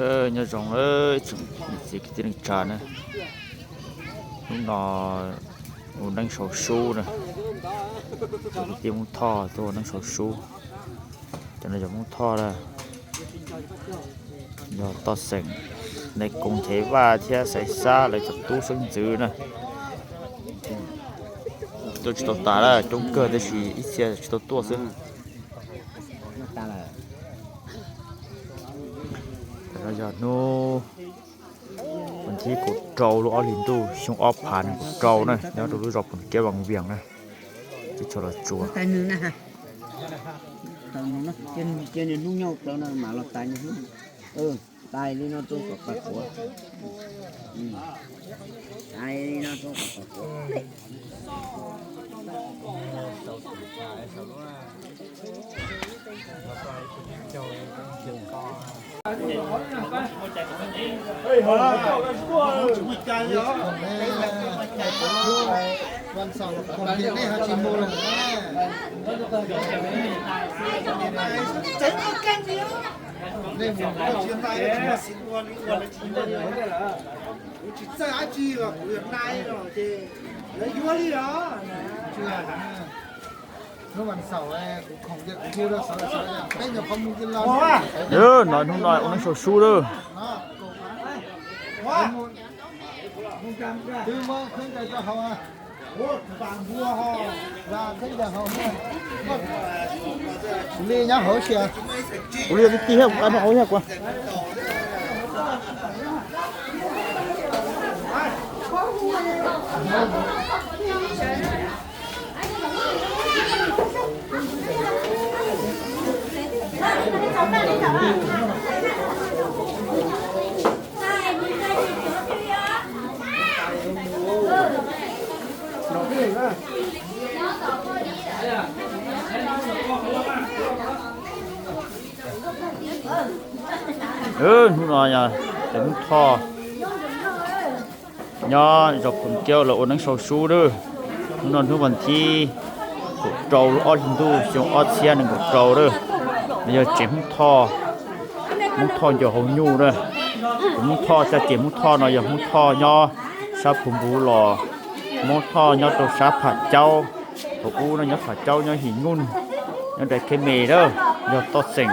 Nyob zoo ib tsoom niam txiv kwv tij neej tsa na, hnub no ua neeb sau sub na, cov kwv tij Hmoob Thoj tuaj ua neeb sau sub. Cov no yog Hmoob Thoj na, yog toj xeem Nais Koos Nchaiv Vaj thiab Xaiv Xab lawv cov tub xeeb ntxwv na. Tuaj tsis tau tas na, coob kawg tab sis ib txhia tsis tau tuaj xwb. Yog hnub vas thib kaum rau lub ob hlis ntuj xyoo ob phav nees nkaum rau na, nyob rau lub zos Phoom Kiab Vaj Vias na, teb chaws Los Tsuas. Kuv tsis txawj dab tsi los kuv yog nai no ces lawv yuav li os. Hnub no hnub no ua neeb sau sub lawm. Kuv li nyob hauv sia, kuv li li ti thiab kuv qab nyob hauv thiab kuv. Hnub no yog cov Hmoob Thoj nyob zos Phoom Kiab lawv ua neeb sau sub lawm. Hnub no hnub vas thib kaum rau lub ob hlis ntuj xyoo ob txhiab nees nkaum rau lawm. No yog tsev Hmoob Thoj, Hmoob Thoj Ncuas Hauv Nyuj na. Tus Hmoob Thoj caj ces Hmoob Thoj no yog Hmoob Thoj nyob sab Phu Npuv los, Hmoob Thoj nyob rau sab Pham Caub, thaum ub no nyob Pham Caub nyob Him Nyuj, nyob nram Khej Mes lawm. Yog toj xeem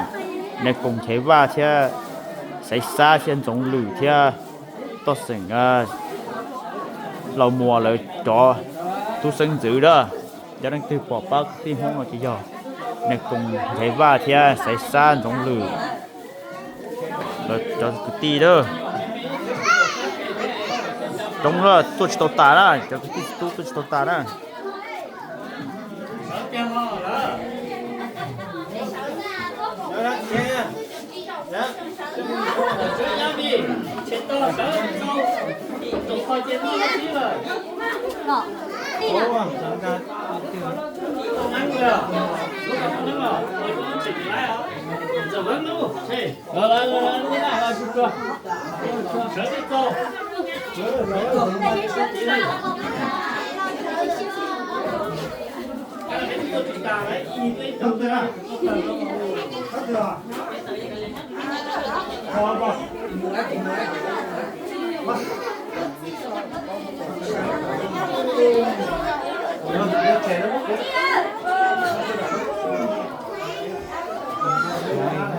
Nais Koos Nchaiv Vaj thiab Xaiv Xab thiab Ntxoov Lwm thiab toj xeem Laus Muas lawv cov tub xeeb ntxwv lawm. Yog leej twg pom pab kwv tij Hmoob no ces yog Nais Koos Nchaiv Vaj thiab Xaiv Xab Ntxoov Lwm lawv cov kwv tij lawm. Coob lawm, tuaj tsis tau tas na, cov kwv tij tub tuaj tsis tau tas na.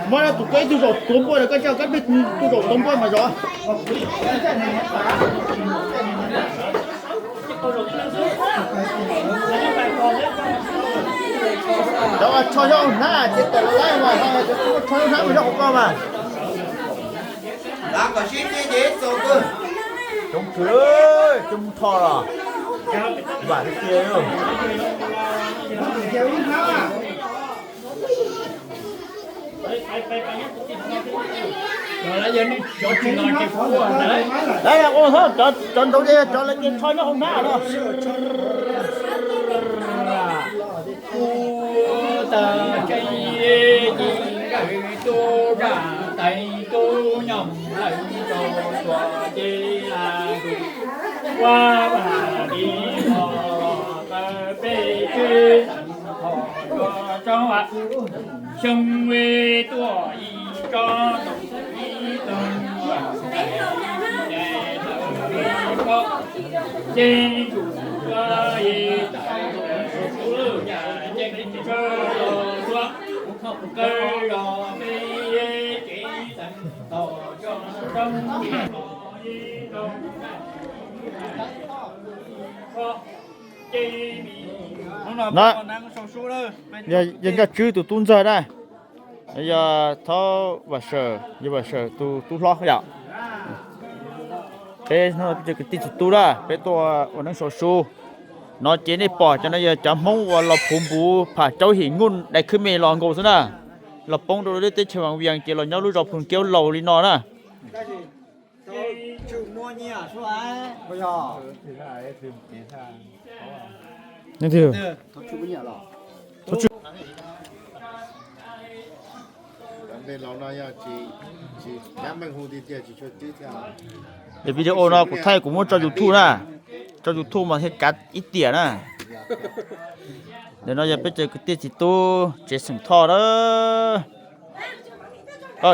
Muab tus koj ib tug zaum tuav npua, koj cia koj tus zaum tuav npua mas zov. Cov tsho nyob hauv hnab ces tawm los laib mas, cov tsho nyob hauv hnab mas nyob hauv ko mas. Coob kawg, coob Hmoob Thoj los vam tiag tiag. Cov nraud ces cov lawv ces tsho nyob hauv hnab no. Tub tag tsev tub zaj tais tub nyoog lawm rau tuam ces ua vaj li los tawm peb tsev thom tso tsob xyoo tuaj ib tsob ib No yog yawg Nkaj Tswb tus tub ntxawg na, yog Thaub Vam Sawm, yawg Vam Sawm tus tub hlob yom. Peb cov kwv tij txiv tub na, peb tuaj ua neeb sau su. No ces nej pom cov no yog cov Hmoob uas los phuv npuv pham caub him nyuj dais khwb me los nkaus xwb na. Los poob rau lub teb chaws Vaj Vias ces los nyob lub zos Phu Kiab Laus li no na. Video no kuv thaij kuv muab tso YouTube na, tso YouTube mas thiaj kav ib tiam na. Ntawm no yog peb cov kwv tij txiv tub tsev xeem Thoj na.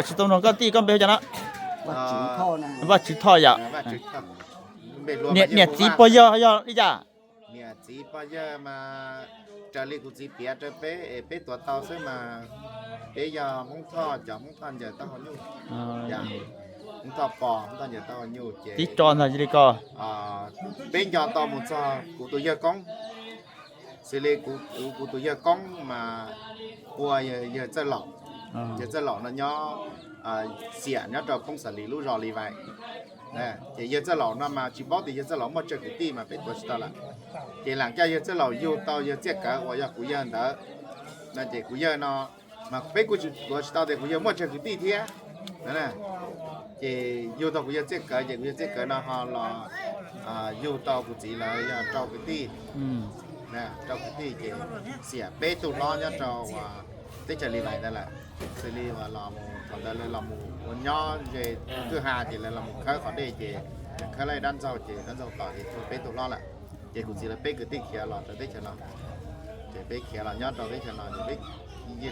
Tsis tau nug koj tij, koj npe hu cas na? Vaj Tswv Thoj yom. Niam txiv pog yawg yog li cas? Niam txiv pog yawg mas raws li kuv txiv piav rau peb es peb tuav tau xwb mas peb yog Hmoob Thoj, cov Hmoob Thoj ncaws taub hau nyuj. Hmoob Thoj pog, Hmoob Thoj ncaws taub hau nyuj ces tib tso ntag li ko. Peb nco tau mus txog kuv tus yawg koob, xws li kuv, kuv tus yawg koob mas ua yawg Txawj Laum. Yawg Txawj Laum no nyob xiam nyob rau Poob Xas Lis lub zos Li Vais. Ces yawg Txawj Laum no mas tsis paub tias yawg Txawj Laum muaj tsawg kwv tij mas peb tuav tsis tau lawm. Ces lam coj yawg Txawj Laum yug tau yawg Txiaj Kawv uas yog kuv yawg ntawd no ces kuv yawg no mas peb kuj tsis tuav tsis tau tias kuv yawg muaj tsawg kwv tij thiab. Ces yug tau kuv yawg Txiaj Kawv ces kuv yawg Txiaj Kawv no ho los yug tau kuv txiv lawv yog rau kwv tij. Rau kwv tij ces xiam peb tug hlob nyob rau teb chaws Li Vais ntawd lawm. Xws li uas los mus thaum ntawd lawv los mus ua nyob ze kwj ha ces lawv los mus khawb qhov dej ces khawb lawv dab ntxaug ces dab ntxaug tom ces tshuav peb tug hlob lawm. Ces kuv txiv lawv peb kwv tij khiav los rau teb chaws no. Ces peb khiav los nyob rau teb chaws no ces peb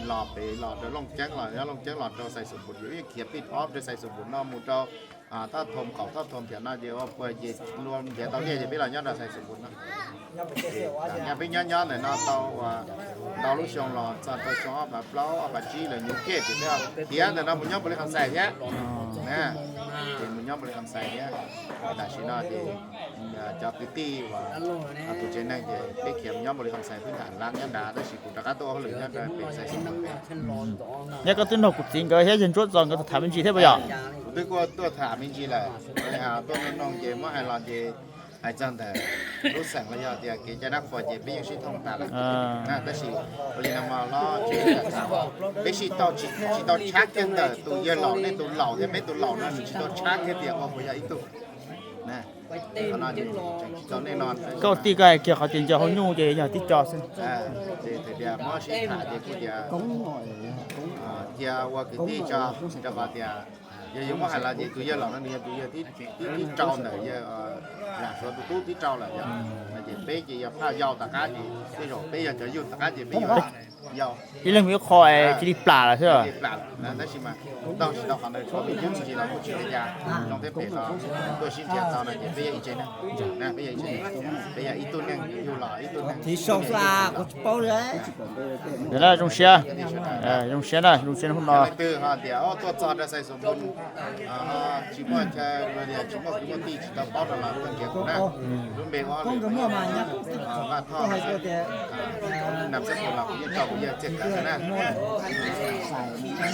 los pem los rau Looj Ceeb los nyob Looj Ceeb los rau Xais Xus Npus, yeej khiav pij ob rau Xais Xus Npus no mus rau Thoj Thoom, qaum Thoj Thoom thiab no ces ua puas ces luag nrhiav tau liaj ces peb los nyob rau Xais Xus Npus no. Ces peb nyob nyob ntawm no tau ntau lub xyoo los txog rau xyoo ob phav plaub ob phav tsib lawm nyuv kiag ces peb tiav ntawm no mus nyob Npus Lis Kham Xais thiab. Ces mus nyob Npus Lis Kham Xais thiab. Tam sim no ces cov kwv tij uas tus tsev neeg ces peb khiav mus nyob Npus Lis Kham Xais, peb tham lab nyob nrad tab sis kuv rov qab tuaj ua hauj lwm nyob rau pem Xais Xus Npus. Nyob koj twb nug kuv txiv nkawd thiab yawg Ntsuab Txos nkawd tham me ntsis thiab puas yog? Kuv twb kuj tuaj tham me ntsis lawm, tuaj noog noog ces muab hais los ces hais txog ntawm lub xeem los yog tias kev cai dab qhuas ces peb yeej sib thooj tas lawm. Tab sis ua li no mas los peb sib tau tsis tau tshab kiag ntawm tus yawg laus nej tus laus thiab peb tus laus no nws tsis tau tshab kiag tias ua puas yog ib tug. Koj tij koj hais kiag qhov tias ncaws hauv nyuj ces yog tib co xwb. Ces tias muab sib tham ces kuj tias cia ua kwv tij tso, rau qhov tias yog yuav muab hais los ces tus yawg laus no nws yog tus yawg thib rau ntawm yawg Lam Suav tus tub thib rau lawm yog. Ces peb ces yog phaj yau tom qab ces tej zaum peb yog cov yug tom qab ces peb yug yau. Ib leeg mus ib qho es cia li plam lawm xwb. Tab sis mas taug tsis tau qhov ntawd tshuav me tub me ntsis los kuj tsis ua cas, zoo thiab phem los tuaj sib nrhiav tau no ces peb yog ib tsev neeg, peb yog ib tsev neeg, peb yog ib tug neeg yug los ib tug neeg. Zoo siab, zoo siab na, zoo siab hnub no. Leej twg ho tias tuaj txog rau Xais Xus Npus tsis muaj chaw, tsis muaj kwv muaj tij tsis tau paub no los tuaj nrhiav kuv na. Lub npe ua Vaj Thoj, Nam Xab Pus los kuv yeej tso kuv yawg Txiaj Kawv na. Lub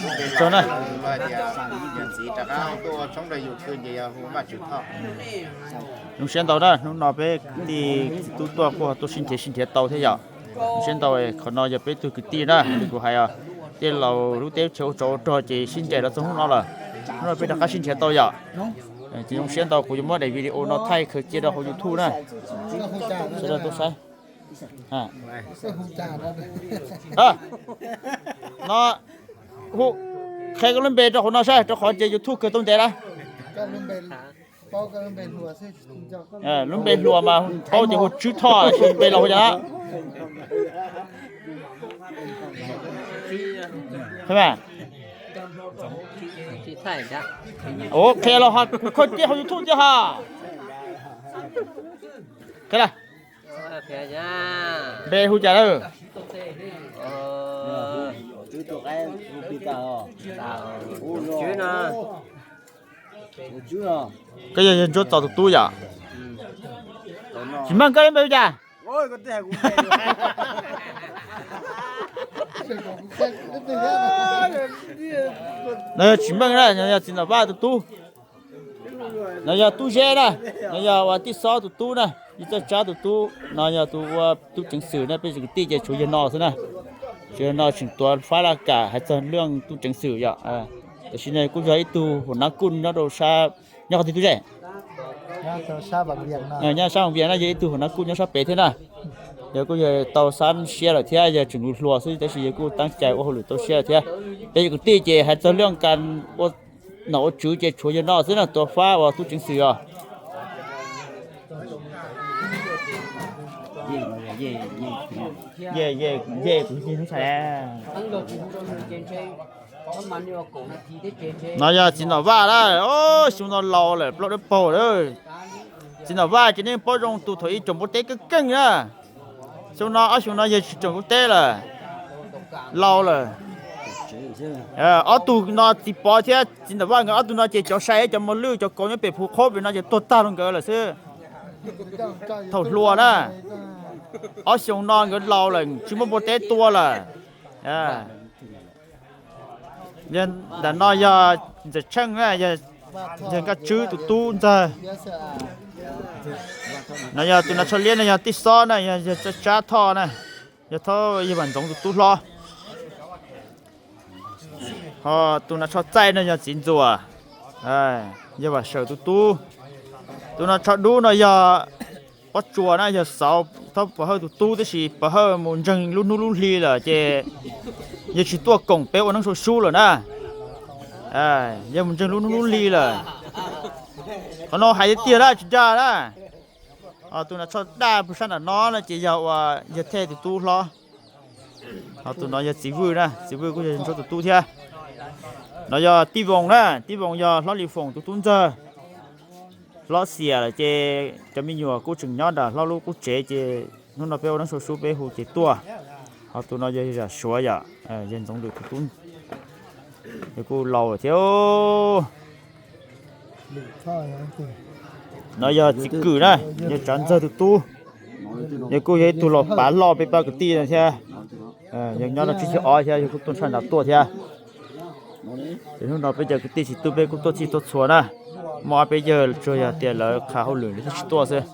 npe los luag hais tias yawg txiv rov qab tuaj ua tshoob rau yus khw ces yog hu Vaj Tswv Thoj. Zoo siab ntau na, hnub no peb kwv tij txiv tub tuaj kuj tuaj sib nrhiav sib nrhiav tau thiab yom. Zoo siab ntau, qhov no yog peb tug kwv tij na, li kuv hais, tej laus lub teb chaws ua tsov ua rog ces sib ncaim los txog hnub no lawm. Hnub no peb rov qab sib nrhiav tau yom. Ces zoo siab ntau, kuv yuav muab daim video no thaij khaws cia rau hauv YouTube na. Sawv daws tau saib. No, qhia koj lub npe rau hauv no saib, rau qhov ces YouTube kawg tau ntev lawm. Lub npe hluas mas paub tias hu Tswb Thoj, npe laus hu cas na? Ua qhia los ho kuv khaws tiaj hauv YouTube thiab ha. Qhia lawm. Npe hu cas lawm? Koj yog yawg Ntsuab Txos tus tub yom? Tsis meej, koj npe hu cas? No yog Tsis Meej na, no yog Txiv Ntxawm Vaj tus tub. No yog Tub Zeb na, no yog ua Tij Xob tus tub na, Yij Txawj Tsab tus tub, no yog tus ua tub ceev xwm na, peb tsev kwv tij ces tshuav yawg no xwb na. Tshuav yawg no tseem tuav fab laj kam hais txog lub tub ceev xwm yom. Tam sim no kuj yog ib tug hua nab kuj nyob rau sab, nyob qhov twg tub zej? Nyob sab Vaj Vias na, yog ib tug hua nab kuj nyob sab pem thiab na. Yog kuj yog tau sab siab lawm thiab, yog tseem hluas xwb tab sis yog kuj tab cai ua hauj lwm tau siab lawm thiab. Peb cov kwv tij ces hais txog lub kas ua nom ua tswv ces tshuav yawg no xwb na, tuav fab ua tub ceev xwm os. Ye, ye, kuv ntshai. No yog Txiv Ntxawm Vaj na, xyoo no laus lawm, plaub dawb paug lawm. Txiv Ntxawm Vaj ces nej paub zoo tus thaum ub tsoom npua teb keej keej na. Xyoo no, ob xyoo no yawg tsis tsoom npua teb lawm, laus lawm. Ob tug no Txiv Pov thiab Txiv Ntxawm Vaj nkawd ob tug no ces cov sai cov mos lwj cov kauv nyob pem Phuv Qhob pem no ces tuag tag rau nkawd lawm xwb. Thaum hluas na, ob xyoo no nkawd laus lawm tsis muaj npua teb tua lawm. Ntawm no yog Ntxawm Tsheej, yawg Nkaj Tswb tus tub ntxawg. No yog tus nas tsho liab no yog Tij Xob na, yog yawg Txawj Tsab Thoj na, yog Thoj, yawg Vam Ntxoov tus tub hlob. Ho tus nas tsho txaij no yog Txiv Ntxuas, yawg Vam Sawm tus tub. Tus nas tsho dub no yog Pob Tsuas na, yog Xauv Thoj Pov Hawj tus tub, tab sis Pov Hawj mus ntseeg lub hnub lub hli lawm ces yawg tsis tuaj koom peb ua neeb sau sub lawm na. Yawg mus ntseeg lub hnub lub hli lawm. Qhov no hais tiag tiag na, tsis dag na. Tus nas tsho daj pug sab nram no no ces yog uas yawg Thej tus tub hlob. Ho tus no yog Txiv Vwj na, Txiv Vwj kuj yog Ntsuab tus tub thiab. No yog Tij Voos na, Tij Voos yog Hlob Lis Foom tus tub ntxawg. Hlob Xiam lawm ces cov me nyuam kuj tseem nyob nram hlob lub qub tsev ces hnub no peb ua neeb sau sub peb hu ces tuaj. Ho tus no yog Zam Suav yom, yawg Ntxoov Lwm tus tub, yawg kuj laus lawm thiab. No yog Txiv Kwm na, yawg Tsav Ntxawg tus tub, yawg kuj yog ib tug los pav loj peb pab kwv tij no thiab. Yawg nyob no tsib caug ob thiab, yawg kuj tuaj tshaj nram tuaj thiab. Ces hnub no peb cov kwv tij tsis tuaj, peb kuj tuaj txhij tuaj txhua na. Muaj ob peb yawg tsuas yog tias lawv qhas hauj lwm lawv thiaj tsis tuaj xwb.